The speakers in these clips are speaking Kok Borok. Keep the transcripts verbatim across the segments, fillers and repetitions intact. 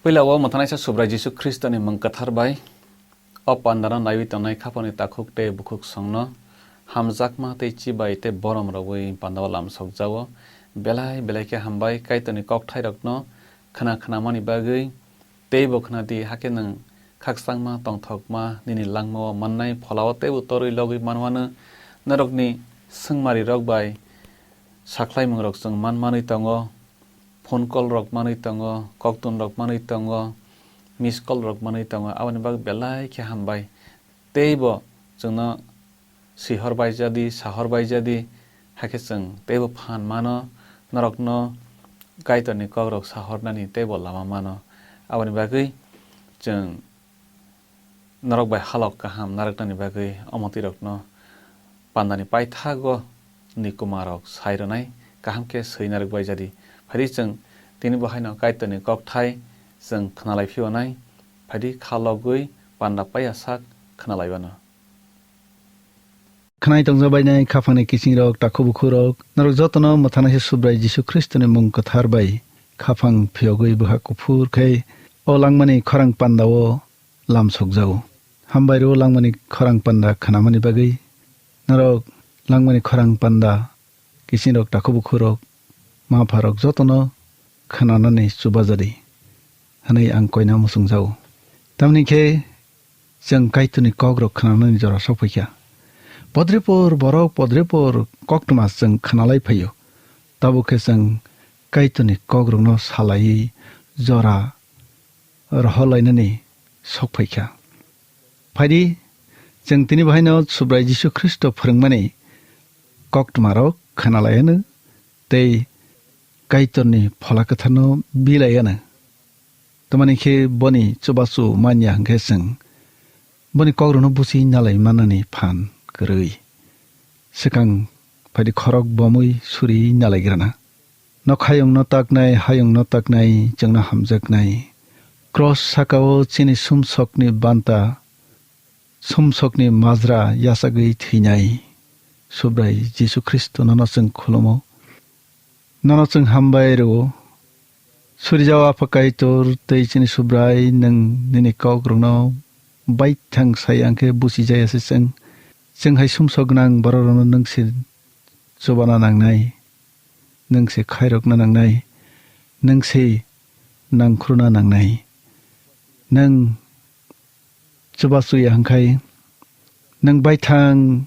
Puila o mwthanaisa Subrai Jisu Khristoni mung kwthar bai o pandano naiwi tongnai khapangni takhuk tei bukhuk songno hamjakma tei chibai tei borom rwui pandao lamsokjao. Belai belai khe hambai Kaitorni kokthairokno khna khnamani bagwi. Teibo khna di, hakhe nwng khakchangma tongthokma nini langmao mannai pholao teibo torwi logwi manwano. Norokni swngmarirok bai sakhlaimungrok chwng man manwi tongo, phone call rok manwi tongo, koktun rok manwi tongo, miss call rok manwi tongo, aboni bagwi belai khe hambai. Teibo chwngno swihor baijadi, sahor baijadi, hakhe chwng teibo phan mano, norokno Kaitorni kokrok sahornani teibo lama mano. Aboni bagwi chwng norok bai halok kaham narwknani bagwi omo twi rokno pandani paithago ni kumarok sai rwnai kaham khe swi narwk bai jadi. Phai di chwng tini bo haino Kaitorni kokthai chwng khna lai phio nai. Phai di kha logwi panda paiya sak khna lai bano. Khwnai tongjabainai khapangni kisingrok, takhuk bukhurok, norok jotono mwthanaisa Subrai Jisu Khristoni mung kwthar bai khapang phiyogwi bwkha kuphur khe o langmani khorang pandao lamsokjago. Hambai rw langmani khorang panda khnamani bagwi. Norok langmani khorang panda kisingrok, takhuk bukhurok, ma pharok jotono khnanani chubajadi hwnwi ang koina muchungjago. Tamni khe chwng Kaitorni kokrok khnanani jora sokphaikha. Podrepor borok podrepor koktwma chwng khnalai phaio. Tabuk khe chwng Kaitorni kokrokno salaiwi jora rohorlainani sokphaikha. Phaidi, chwng tini bahaino Subrai Jisu Khristo phwrwngmani koktwmarok khnalaiano tei Kaitorni Phola Kwtharno bilaiano. Tamani khe boni chubachu manya hwnkhe chwng boni kokrokno buchi nalai manani phan kwrwi. Swkang phaidi khorok bomwi suri nalaigrana. Nokhayungno taknai, hayungno taknai, chwngno hamjaknai. Cross sakao chini sumsokni banta, sumsokni majra yachagwi thwinai. Subrai Jisu Khristo nono chwng khulumo. Nono chwng hambai rwo. Surijao Apha Kaitor tei chini Subrai, nwng nini kokrokno baithang sai ang khe buchijaya se chwng. Chwng hai sumsok gwnang bororokno nwng se chubana nangnai. Nwng se khairokna nangnai, nwng se nangkhruna nangnai. Nwng chubachuya hwnkhe, nwng baithang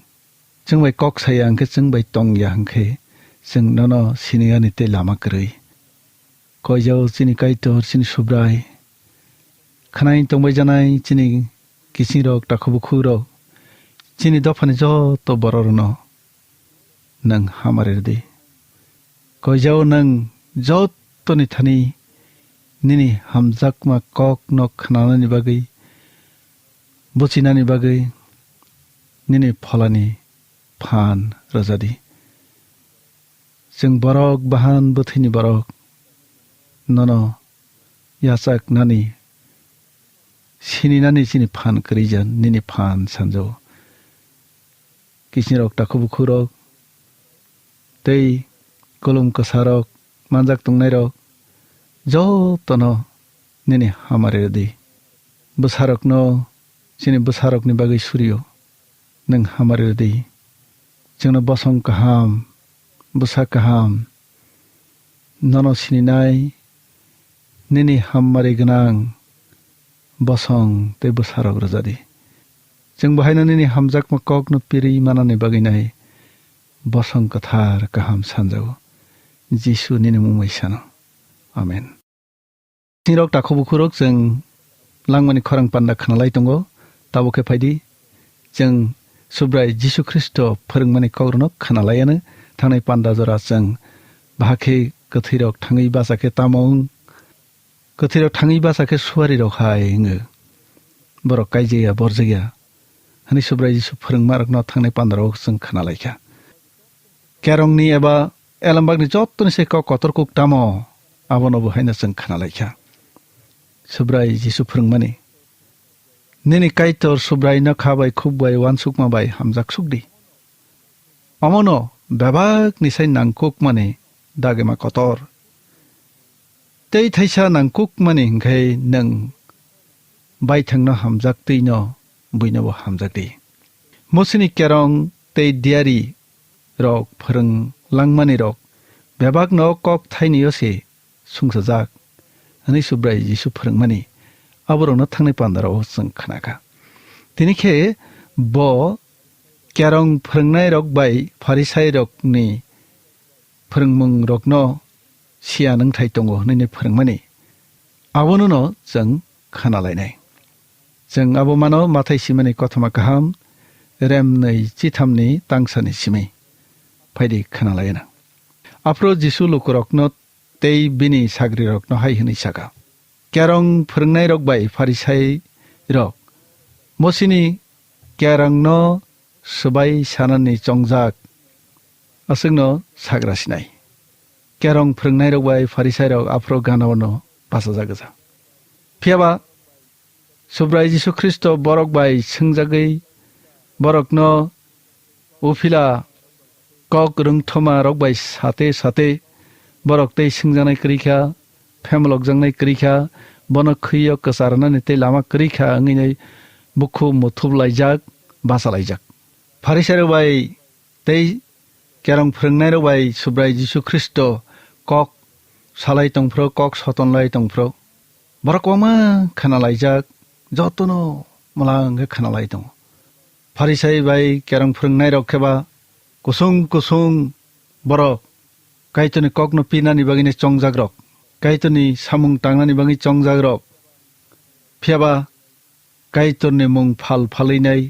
chwng bai kok saya hwnkhe, chwng bai tongya hwnkhe, chwng nono siniyani tei lama kwrwi. Koijao chini Kaitor, chini Subrai, khwnai tongbai janai chini kisingrok, takhuk bukhukrok, chini dophani joto bororokno nwng hamari rwdi. Koijao nwng jotoni thani nini hamjakma kokno khnanani bagwi, buchinani bagwi nini pholani phan rwjadi. Chwng borok bahan bwthwini borok nono yachaknani, sininani chini phan kwrwija nini phan sanjao. Kisingrok, takhuk bukhukrok tei kolom kwsarok, manjak tongnairok jotono nini hamari rwdi. Bwsarokno chini bwsarokni bagwi surio. Nwng hamari rwdi. Chwngno bosong kaham, bwsa kaham, nono sininai, nini hammari gwnang bosong tei bwsarok rwjadi. Chwng bo haino nini hamjakma kokno piri manani bagwi nai bosong kwthar kaham sanjago. Jisu nini mung bai sano. Amen. Singrok, takhuk bukhukrok, chwng langmani khorang panda khnalai tongo. Tabuk khe phaidi, chwng Subrai Jisu Khristo phwrwngmani kokrokno khnalaiano. Thangnai panda jora chwng bahai khe kwthwirok thangwi bacha khe tamo wng? Kwthwirok thangwi bacha khe suarirok hai wngo. Borok kaijaya, borjakya hwnwi Subrai Jisu phwrwngmarokno thangnai pandarok chwng khnalaikha. Kerongni eba elembakni jottoni se kok kotor kuk tamo, abono bo haino chwng khnalaikha. Subrai Jisu phwrwngmani, nini Kaitor Subraino kha bai khuk bai uansukma bai hamjak sukdi. Omono bebakni sai nangkukmani dagima kotor. Tei thaisa nangkukmani hwnkhe nwng baithangno hamjak twi'-no buinobo hamjak di. Mosini kerong tei diari rok phwrwng langmani rok bebakno kok thainio se sungsajak, hwnwi Subrai Jisu phwrwngmani aborokno thangnai pandarao chwng khnakha. Tini khe bo kerong phwrwngnairok bai Pharisairokni phwrwngmungrokno siya nwngthai tongo hwnwi phwrwngmani abono'-no chwng khnalainai. Chwng abo mano Mathai simani kothoma kaham, remnwi chithamni tangsani simi phaidi khnalaina. Aphuru Jisu lukurokno tei bini sagrirokno hai hwnwi saka, "Kerong phwrwngnairok bai Pharisairok Mosini kerongno swbai sanani chongjak aswkno sagra sinai. Kerong phwrwngnairok bai Pharisairok aphuru gana-o'-no bachajak gwja." Phiya ba Subrai Jisu Khristo borok bai swngjagwi borokno uphila kok rwngthoma rok bai sate sate borok tei swngjaknai kwrwi kha, phemlokjaknai kwrwi kha, bono khwi-o kwcha rwnani tei lama kwrwi kha wngwi nai bukhu muthub laijak, bacha laijak. Pharisairok bai tei kerong phwrwngnairok bai Subrai Jisu Khristo kok salai tongphuru, kok sotonlai tongphuru. Borok kwbangma khnalaijak, jotono mwlang khe khnalai tongo. Pharisai bai kerong phwrwngnairok khe ba kusung kusung borok Kaitorni kokno pinani bagwino chongjakrok, Kaitorni samung tangnani bagwi chongjakrok. Phiya ba Kaitorni mung phal phalwi nai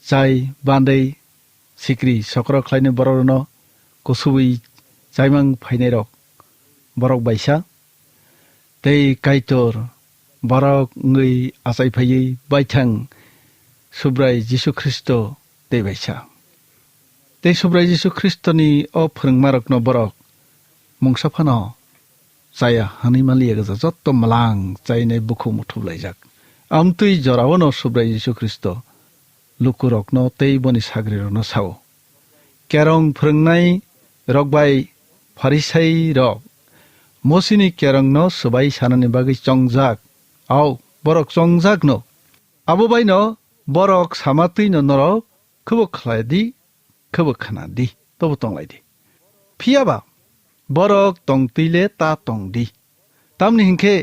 chai bandai sikri sokro khlainai bororokno kusubui chaimang phainairok borok baisa. Tei Kaitor borok wngwi achai phaiwi baithang Subrai Jisu Khristo tei baisa. Tei Subrai Jisu Khristoni o phwrwngmarokno borok mungsa phano chaya hwnwi manliya gwja, jotto mwlang chainai bukhu muthublaijak. Amtwi joraono Subrai Jisu Khristo lukurokno tei boni sagrirokno sao, "Kerong phwrwngnairok bai Pharisairok Mosini kerongno swbai sanani bagwi chongjak, au, borok chongjakno. Abo baino borok sama twino norok khwbo khlai di, khwbo khna di, tobo tonglai di. Phiya ba borok tong twi le ta tong di. Tamni hinkhe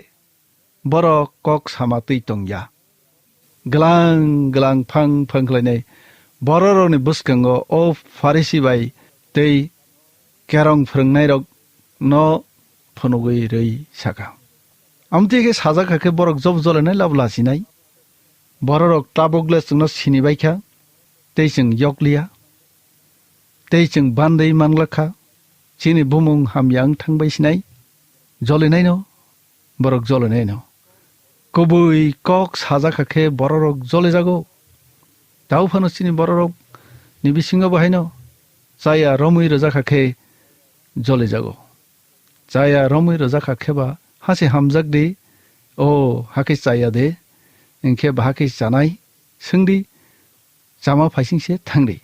borok kok sama twi tong ya. Glang glang phang phang khlainai bororokni bwskango o Pharisi bai tei kerong phwrwngnairokno phunugwi rwi saka, Amtwi khe sajak kha khe borok job jolenai lab lachinai. Bororok tabuk le chwngno sini bai kha, tei chwng yok liya, tei chwng bandai manglak kha, chini bumung hamya wng thang bai sinai, jolinaino, borok jolinaino. Kubui kok sajak kha khe bororok jolejago. Tau phano chini bororok ni bisingo bo haino chaya romwi rwjak kha khe jolejago. Chaya romwi rwjak kha khe ba hase hamjak di, o hakhe chaya de, hinkhe ba hakhe chanai, swng di, chama phaising se thang di.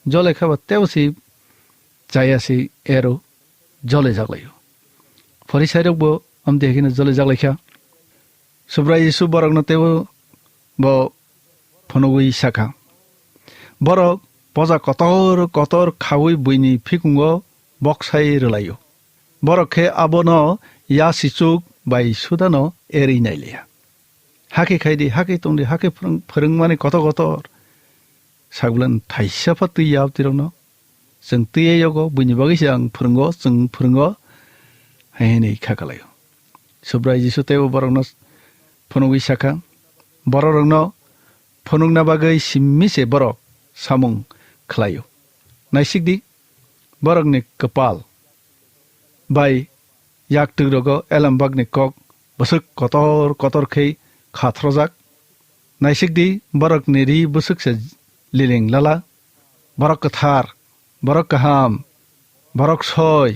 Jole kha ba tebo se chaya se ero jole jak lai o. Pharisai rok bo amtwi hai kheno jole jak lai kha. Subrai Jisu borokno teibo bo phunugwi sakha, "Borok poja kotor kotor khaui buini phikungo boksai rwlaio. Borok khe abono yasichuk bai sudano erwi nailiya. Hakhe khai di, hakhe tong di, hakhe phwrwng-, phwrwngmani kotor kotor." Sakbwlwng thaisa pha twi ya abtirokno. Chwng twiya yogo, buini bagwi se ang phwrwngo, chwng phwrwngo, hai hwnwi kha kalaio. Subrai Jisu teibo borokno phunugwi sakha, bororokno phunukna bagwi simi se borok samung khlaio. Naisik di, borokni kwpal bai yaktwk rogo elembakni kok bwswk kotor kotor khe khathrojak. Naisik di, borokni ri bwswk se liling lala. Borok kwthar, borok kaham, borok soi,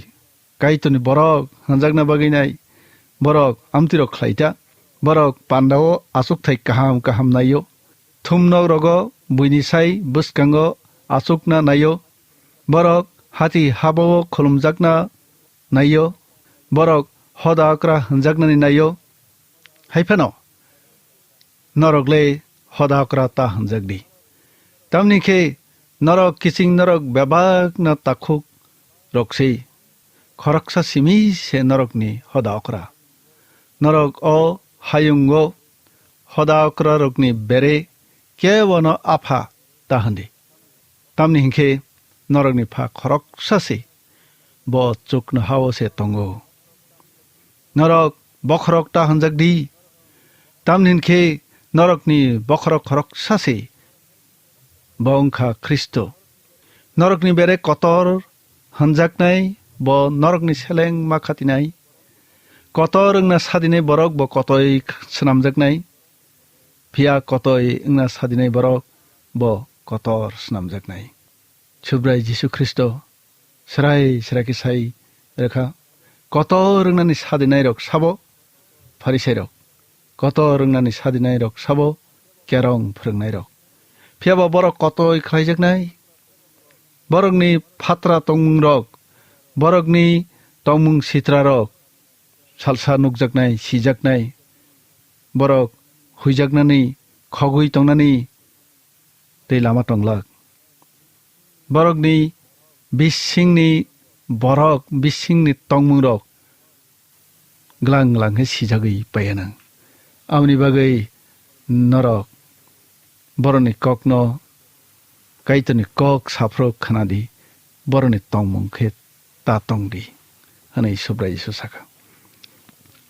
Kaitorni borok hwnjakna bagwi nai borok amtwirok khlai ta. Borok pandao achukthai kaham kaham naio. Thumnok rogo buini sai bwskango achukna naio. Borok hati habao khulumjakna naio. Borok hoda okra hwnjaknani nai-o, hai phano norok le hoda okra ta hwnjak di. Tamni khe norok kiching norok bebak no takhuk rok se, khoroksa simi se norokni hoda okra. Norok o hayung o hoda okra rokni bere kebo no apha ta hwn di. Tamni hinkhe norokni pha khoroksa se, bo chuknoha-o se tongo. Norok bokhorok ta hwnjak di, tamni hinkhe norokni bokhorok khoroksa se, bo wngkha Khristo. Norokni bere kotor hwnjaknai, bo norokni seleng ma khatinai. Kotor wngna sadinai borok bo kotoi swnamjaknai, phiya kotoi wngna sadinai borok bo kotor swnamjaknai. Subrai Jisu Khristo srai srai khe sai rwkha, kotor wngnani sadinairok sabo Pharisairok, kotor wngnani sadinairok sabo kerong phwrwngnairok. Phiya ba borok kotoi khlaijaknai, borokni phatra tongmungrok, borokni tongmung sitrarok salsa nukjaknai, sijaknai, borok huijaknani, khogwi tongnani tei lama tonglak. Borokni bisingni borok, bisingni tongmungrok glang glang khe sijagwi paiya nang. Aboni bagwi norok borokni kokno, Kaitorni kok saphro khna di, borokni tongmung khe ta tong di, hwnwi Subrai Jisu sakha.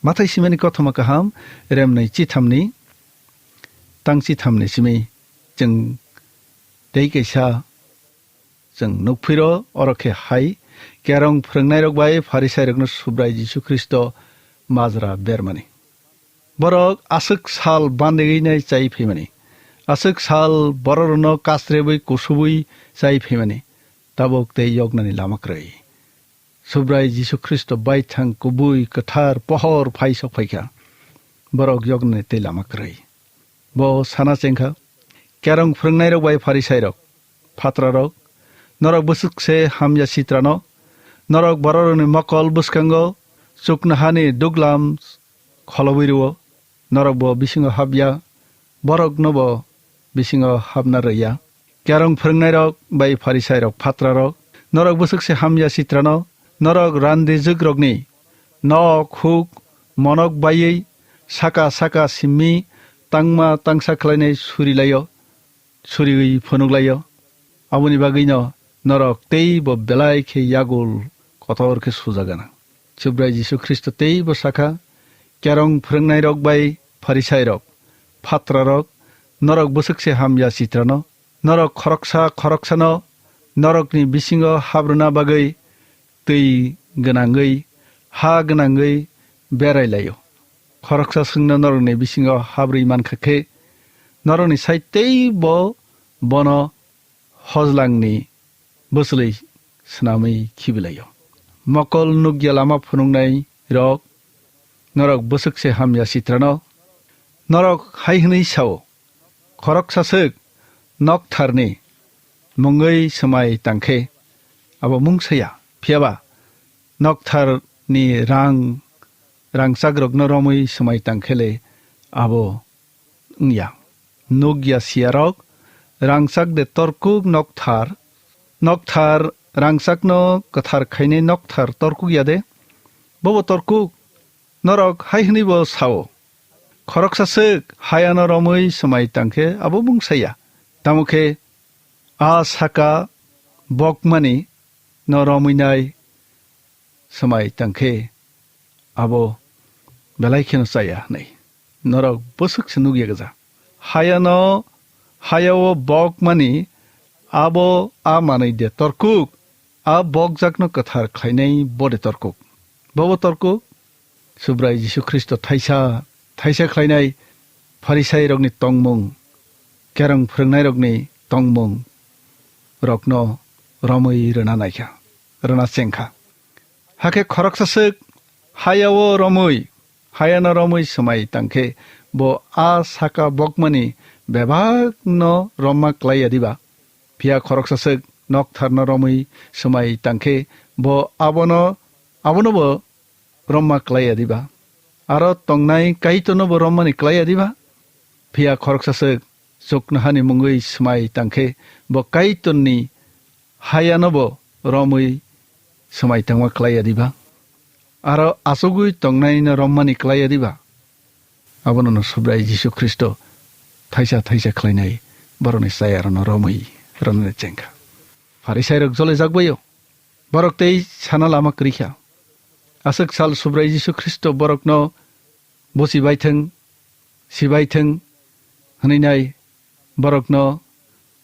Mathai simani kothoma kaham, remnwi chithamni, tang chithamni simi chwng tei kaisa chwng nukphiro, oro khe hai kerong phwrwngnairok bai Pharisairokno Subrai Jisu Khristo majra bermani. Borok aswk sal bandegwi nai chai phaimani, aswk sal bororokno kasrebwi kusubwi chai phaimani, tabuk tei yoknani lama kwrwi. Subrai Jisu Khristo baithang kubui kwthar pohor phai sok phaikha, borok yoknani tei lama kwrwi. Bo sana chengkha, kerong phwrwngnairok bai Pharisairok, phatrarok, norok bwswk se hamya sitrano, norok bororokni mokol bwskango chuknohani duglam kholobwi rwo, norok bo bisingo hapya, borokno bo bisingo hapna rwya. Kerong phwrwngnairok bai Pharisairok, phatrarok, norok bwswk se hamya sitrano, norok randijwkrokni nok huk monok baiwi saka saka simi tangma tangsa khlainai suri laio, suriwi phunuk laio. Aboni bagwino norok tei bo belai khe yagul kotor khe sujagana. Subrai Jisu Khristo tei bo sakha, kerong phwrwngnairok bai Pharisairok, phatrarok, norok bwswk se hamya sitrano, norok khoroksa khoroksano norokni bisingo habrwna bagwi twi gwnangwi, ha gwnangwi berai laio. Khoroksa swkno norokni bisingo habrwi mankha khe, norokni sai tei bo bono hojlangni bwchwlwi swnamwi khibilaio. Mokol nukya lama phunuknai rok, norok bwswk se hamya sitrano. Norok hai hwnwi sao, khoroksa swk noktharni mungwi swmai tangkhe abo mungsaya, phiyaba noktharni rang rangchakrokno romwi swmai tangkhele abo wngya. Nukya siyarok, rangchak de torkuk nokthar, nokthar rangchakno kwthar khainai nokthar torkuk ya de? Bobo torkuk. Norok hai hwnwi bo sao, khoroksa swk hayano romwi swmai tangkhe abo mungsaya. Tamo khe a saka bokmani no romwi nai swmai tangkhe abo belai kheno chaya hwnwi. Norok bwswk se nukya gwja. Hayano, hayao bokmani abo a manwi de torkuk, a bokjakno kwthar khlainai bo de torkuk. Bobo torkuk? Subrai Jisu Khristo thaisa, thaisa khlainai Pharisairokni tongmung, kerong phwrwngnairokni tongmung rokno romwi rwna naikha, rwna chengkha. Hakhe khoroksa swk hayao romwi, hayano romwi swmai tangkhe bo a saka bokmani bebakno romma klaiya diba? Phiya khoroksa swk noktharno romwi swmai tangkhe bo abono, abono bo romma klai ya diba? Aro tongnai Kaitorno bo rommani klai ya diba? Phiya khoroksa swk chuknohani mungwi swmai tangkhe bo Kaitorni hayano bo romwi swmai tangma klai ya diba? Aro achugwi tongnaino rommani klai ya diba? Abono no Subrai Jisu Khristo thaisa thaisa khlainai borokni chayarokno romwi rwnani chengkha. Pharisairok jolejak baio. Borok tei sana lama kwrwi kha. Aswk sal Subrai Jisu Khristo borokno buchi bai thung, si bai thung hwnwi nai borokno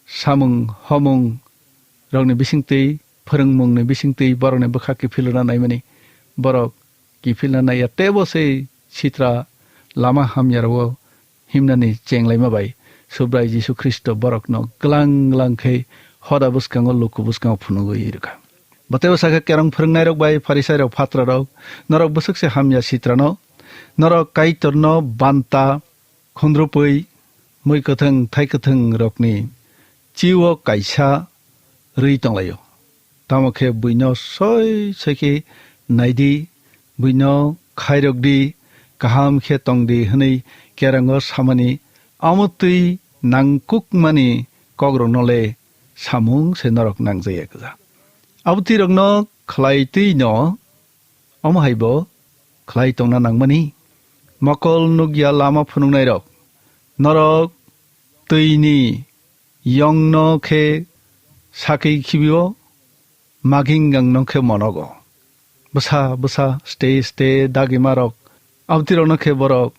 samung homung rokni bisingtwi, phwrwngmungni bisingtwi borokni bwkha kiphilna naimani borok kiphilna naiya, teibo se sitra lama hamya rogo himnani chenglaima bai Subrai Jisu Khristo borokno glang glang khe hoda bwskango luku bwskango phunugwi rwkha. Bo teibo sakha, kerong phwrwngnairok bai Pharisairok phatrarok, norok bwswk se hamya sitrano, norok Kaitorno banta khundrupwi mui kwthwng thai kwthwng rokni chio kaisa rwi tonglaio. Tamo khe buino soi soi khe naidi, buino khairok di, kaham khe tong di hwnwi kerongo samani amo twi nangkukmani kokrokno le samung se norok nangjaya gwja. Abo twirokno khlai twi no omo hai bo khlai tongna nangmani. Mokol nukya lama phunuknairok, norok twini yongno khe sakwi khibio, maging gangno khe monogo. Bwsa bwsa, ste ste dagimarok, abtirokno khe borok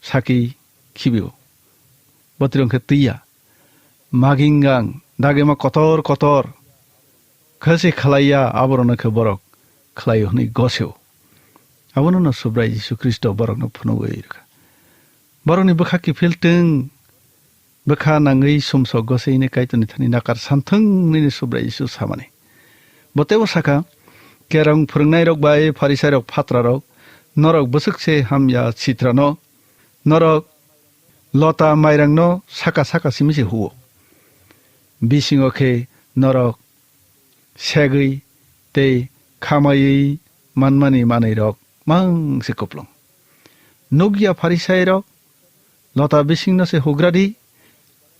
sakwi khibio. Botirok khe twiya. Maging gang, dagima kotor kotor. Khe se khlaiya, aborokno khe borok khlaio hwnwi gosio. Abono no Subrai Jisu Khristo borokno phunugwi rwkha. Borokni bwkha kiphil twng, bwkha nangwi sumsok gosini Kaitorni thani nakar santhwng nini Subrai Jisu samani. Bo teibo sakha, kerong phwrwngnairok bai Pharisairok phatrarok, norok bwswk se hamya sitrano, norok lota mairangno saka saka simi se huo. Bisingo khe norok segwi tei khamaiwi manmani manwirok mang se kuplung. Nukya Pharisairok, lota bisingno se hugradi,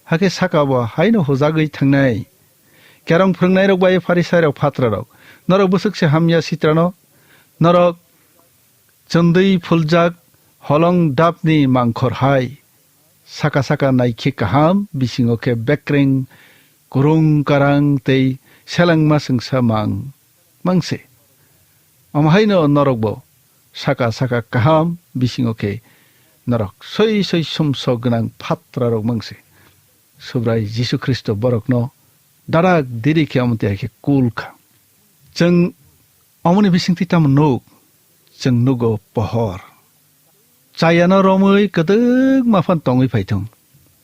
hakhe saka bo haino hujagwi thangnai. Kerong phwrwngnairok bai Pharisairok phatrarok, norok bwswk se hamya sitrano, norok chwndwi phuljak holong dapni mangkhor hai. Saka saka naikhe kaham, bisingo khe bekreng, kurung karang tei selengma sengsa mang, mangse. Omo haino norokbo saka saka kaham, bisingo khe norok soi soi sumsok gwnang phatrarok mangse. Subrai Jisu Khristo borokno darak diri khe omo twi hai khe kul kha. Chwng omoni bisingtwi tamo nuk? Chwng nugo pohor. Chayano romwi kwdwkma phan tongwi phaithung.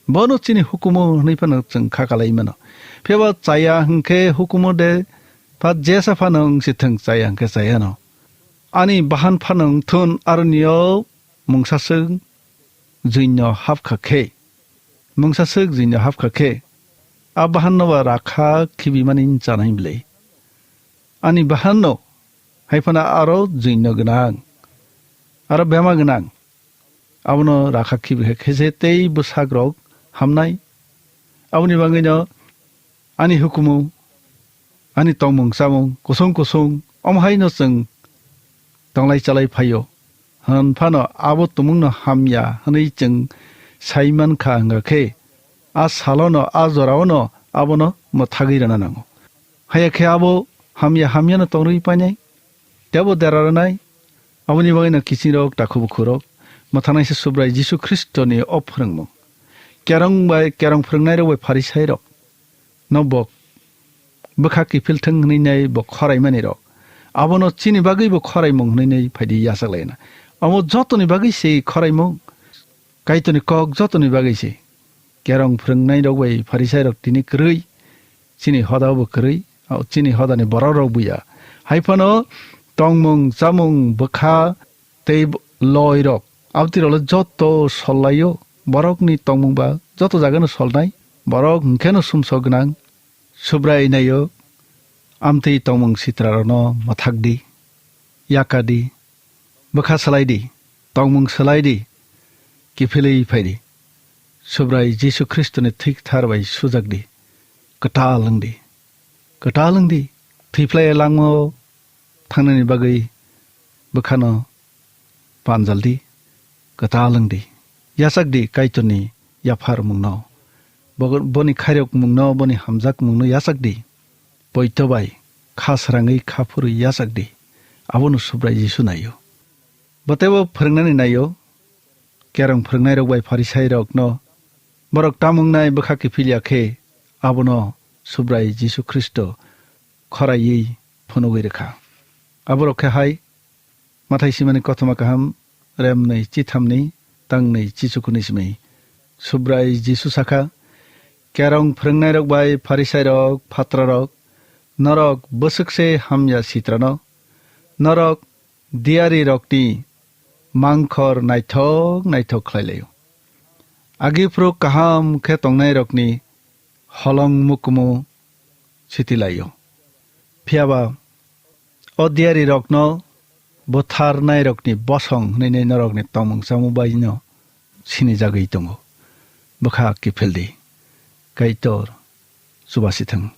Bono chini hukumu hwnwi phano chwng kha kalai mano. Phiya ba chaya hwnkhe hukumu de pha jesa phano wng si thung, chaya hwnkhe chayano. Ani bahan phano wng thun, aroni o mungsaswk juino hapkha khe, mungsaswk juino hapkha khe, a bahanno ba rakha khibimani wng chanai bwlwi. Ani bahanno hai phano aro juino gwnang, aro bema gwnang, abono rakha khibi khe khese tei bwsakrok hamnai. Aboni bagwino ani hukumu, ani tongmung chamung kusung kusung, omo haino chwng tonglai chalai phaio. Hwn phano abo tumungno hamya hwnwi chwng sai man kha, wngkha khe a salono, a joraono abono mwthagwi rwna nango. Haya khe abo hamya hamyano tongrwi painai, teibo dera rwnai. Aboni bagwino kiching rok, takhuk bukhuk rok, mwthangnaisa Subrai Jisu Khristoni o phwrwngmung, kerong bai, kerong phwrwngnairok bai Pharisairok no bo bwkha kiphil thung hwnwi nai bo khoraimani rok, abono chini bagwi bo khoraimung hwnwi nai phaidi yachak laina. Omo jotoni bagwi se khoraimung, Kaitorni kok jotoni bagwi se. Kerong phwrwngnairok bai Pharisairok tini kwrwi, chini hoda bo kwrwi, o chini hodani borok rok buya. Hai phano tongmung, chamung, bwkha tei loirok, abtirokle joto sol laio. Borokni tongmung ba joto jagano solnai. Borok hwnkheno sumsok gwnang, Subrai naio, amtwi tongmung sitrarokno mwthak di, yaka di, Bwkha salai di, tongmung salai di, kiphilwi phai di. Subrai Jisu Khristoni thwi kthar bai sujak di, kwtal wng di. Kwtal wng di, thwiphlai langmao thangnani bagwi bwkhano panjal di, kwtal wng di. Yachak di Kaitorni yapharmungno, bo-, boni khairokmungno, boni hamjakmungno yachak di. Poito bai kha srangwi kha phurwi yachak di. Abono Subrai Jisu naio. Bo teibo phwrwngnani naio, kerong phwrwngnairok bai Pharisairokno borok tamung nai bwkha kiphilya khe abono Subrai Jisu Khristo khoraiwi phunugwi rwkha. Aborok khe hai Mathai simani kothoma kaham, remnwi chithamni, tangnwi chichukuni simi. Subrai Jisu sakha, "Kerong phwrwngnairok bai Pharisairok, phatrarok, norok bwswk se hamya sitrano, norok diyarirokni mangkhor naithok naithok khlai laio. Agi phuru kaham khe tongnairokni holong mukumu siti laio. Phiya ba o diyarirokno butharnairokni bosong hwnwi norokni tongmung chamung baino sinijagwi tongo." Bwkha kiphil di, Kaitor chubasi thung.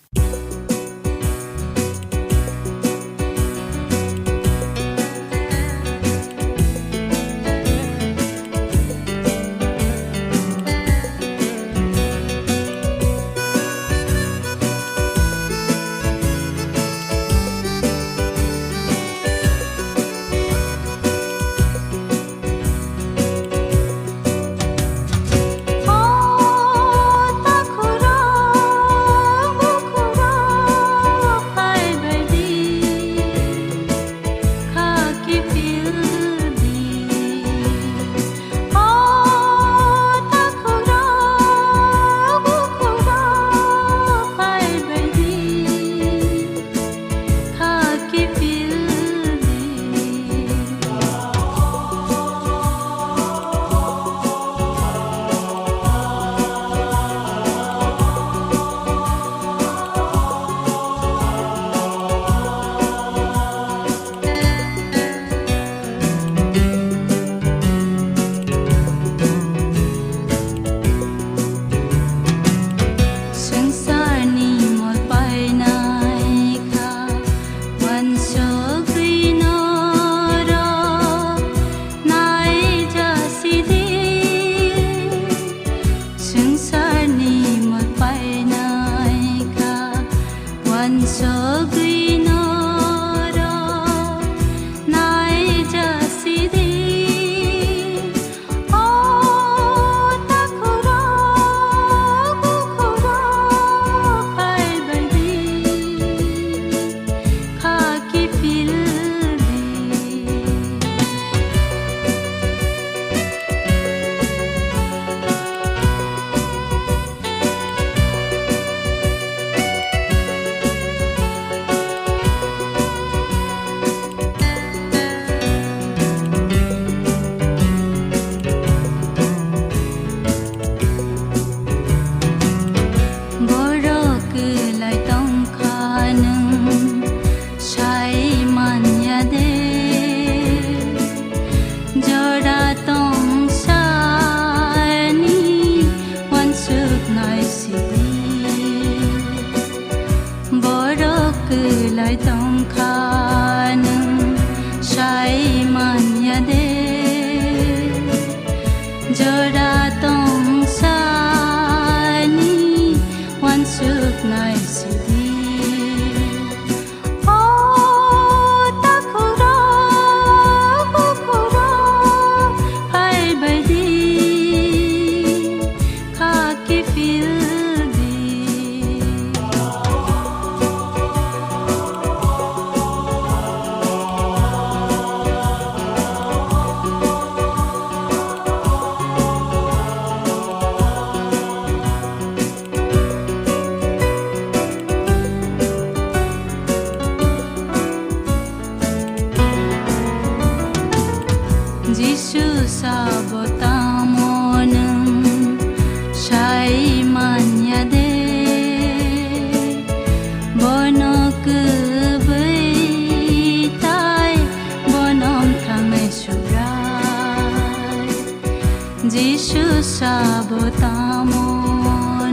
Jisu sabo tamo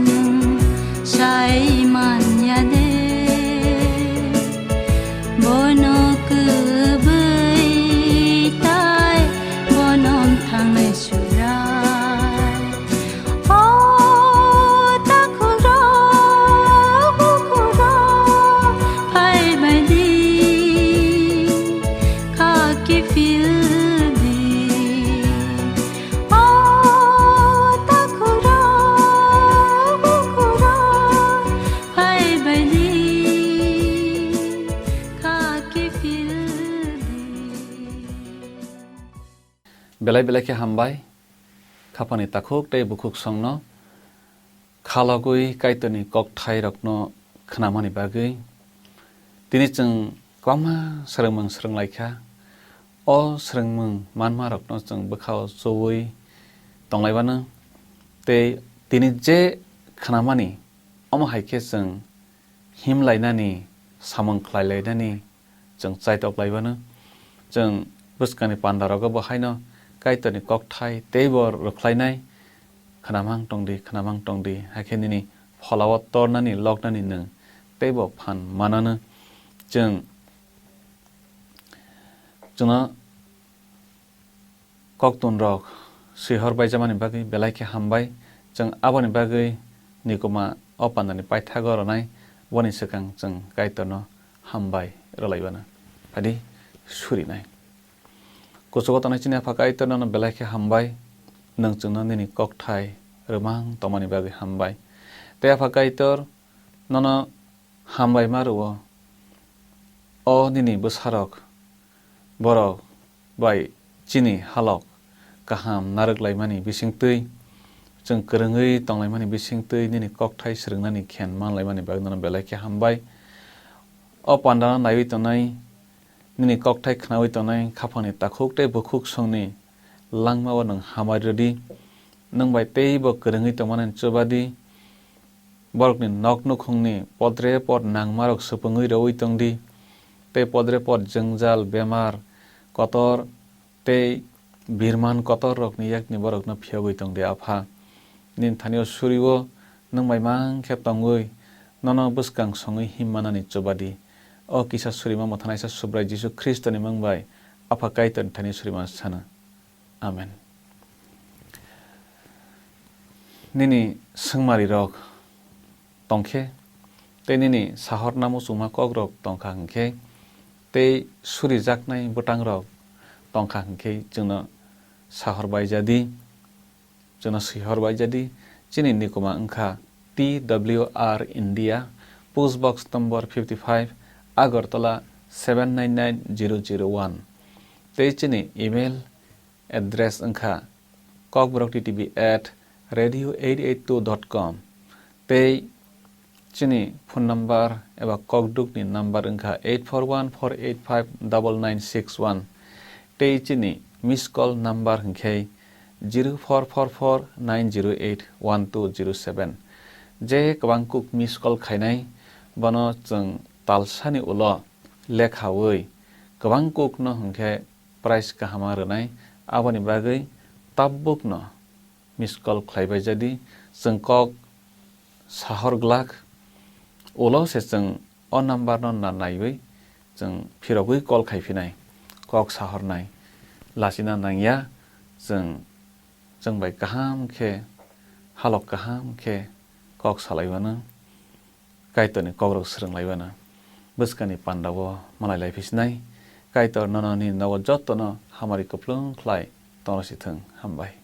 nwng sai manya de? Bono kwbwi tai bonom thangnai surai. O takhuk rok, bukhuk rok, phai bai di, kha kiphil di. O takhuk rok, bukhuk rok, phai bai di, kha kiphil di. Belai belai khe hambai, khaphani takhuk tei bukhuk songno khalogwi Kaitorni kokthairokno khnamani bagwi. Tini chwng kwbangma swrwngmung swrwnglaikha. O swrwngmung manmarokno chwng bwkhao chuwi tonglaibano. Tei tini je khnamani, omo hai khe chwng himlainani, samung khlailainani chwng chaitok laibanw. Chwng bwskangni pandarogo bo haino Kaitorni kokthai teibo rwkhlainai, "Khnamang tongdi, khnamang tongdi, hakhe nini pholao tornani, loknani nwng teibo phan mananw." Chwng, chwngno koktun rok swihor baijamani bagwi belai khe hambai. Chwng aboni bagwi nikuma o pandani paithago rwnai, boni swkang chwng Kaitorno hambai rwlaibano. Phadi surinai. Kuchugo tongnai chini Apha Kaitor, nono belai khe hambai, nwng chwngno nini kokthai rwmang tongmani bagwi hambai. Tei Apha Kaitor, nono hambai ma rwo. O nini bwsarok, borok bai chini halok kaham narwk laimani bisingtwi, chwng kwrwngwi tonglaimani bisingtwi nini kokthai swrwngnani khen manlaimani bagwi nono belai khe hambai. O pandano naiwi tongnai, nini kokthai khnawi tongnai khaphangni takhuk tei bukhuk songni langmao nwng hamari rwdi. Nwng bai teibo kwrwngwi tongmani chubadi. Borokni nok nukhungni podre pod nangmarok supungwi rwui tongdi, tei podre pod jwngjal, bemar kotor tei birman kotorrokni yakni borokno phiyogwi tongdi, Apha. Nini thani-o suri-o nwng bai mang khe tongwi, nono bwskang songwi himmanani chubadi. O kisa surima Mothanaisa Subrai Jisu Khristoni mung bai Apha Kaitorni thani surima sano. Amen. Nini swngmari rok tongkhe, tei nini sahorna muchungma kokrok tongkha hinkhe, tei surijaknai bwtangrok tongkha hinkhe, chwngno sahor baijadi, chwngno swihor baijadi. Chini nikuma wngkha T W R India, post box number fifty five, Agartala seven nine nine zero zero one. Tei chini email address wngkha kokborok T T V at radio eight eight two dot com. Tei chini phone number eba kokdukni number wngkha eight four one four eight five double nine six one. Tei chini miss call number hwnkhe zero four four four nine zero eight one two zero seven. Je kwbang kuk miss call khainai, bono chwng talsani ulo lekhawi kwbang kukno hwnkhe prize kahama rwnai, aboni bagwi tabbukno miss call khlaibai jadi, chwng kok sahor glak, ulo se chwng o number no na naiwi chwng phirogwi call khai phinai, kok sahornai. Lachina nangya, chwng, chwng bai kaham khe, halok kaham khe kok salai mano, Kaitorni kokrok swrwng lai mano. Bwskangni pandao malai lai phi sinai, Kaitor nono nini nogo jotono hamari kwplwng khlai tongro si thwng. Hambai.